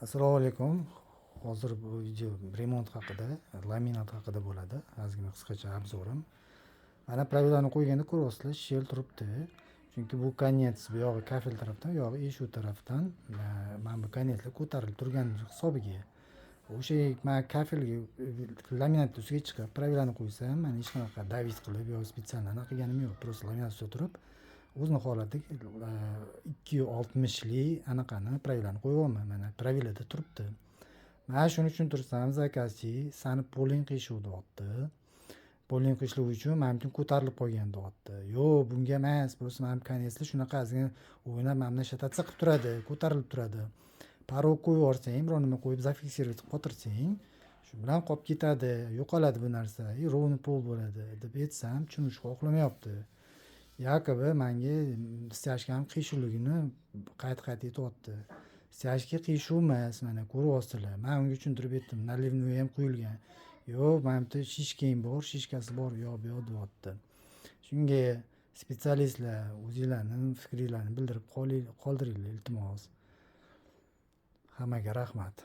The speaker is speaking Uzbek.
Assalomu alaykum. Hozir bu video remont haqida, laminat haqida bo'ladi. Ozgina qisqacha обзор im. Mana, правила ni qo'yganda ko'ryapsizlar, щель turibdi. Chunki bu конец, bu yog'i kafel tarafdan, bu yog'i eshik tarafdan mana bu конец lar ko'tarilib turgan hisobiga. O'sha man kafelga, laminat ustiga chiqib правила ni qo'ysam, man hech qanaqa давить qilib yo специально anaqa qilganim yo'q. Просто laminat ustida turib, o'zini holati 2,60 lik anaqani, правила ni qo'yyapman. Mana, правила da turibdi. Mana shuni tushuntirsam, заказчик "Sani poling qiyshuv", deyapti. Poling qiyshuvi uchun mana bu ko'tarilib qolgan, deyapti. Yo'q, bunga emas, просто mana bu конец lar shunaqa ozgina o'ynab, mana bunday шататься qilib turadi, ko'tarilib turadi. Порог qo'yib yuborsang, biror nima qo'yib зафиксировать qilib qotirsang, shu bilan qolib ketadi, yo'qoladi bu narsa и ровный pol bo'ladi, deb aytsam, tushunishni xohlamayapti. Якобы manga стяжка ni qiyshuqligini qayta qayta aytyapti. Стяжка qiyshuv emas, mana, ko'ryapsizlar. Man unga tushuntirib aytdim, наливной ham quyilgan. "Yo'q, mana bu yerda шишка ng bor, шишка si bor, u yoq bu yoq", deyapti. Shunga специалист lar, o'zinglarni fikringlarni bildirib qoldiringlar, iltimos. Hammaga rahmat.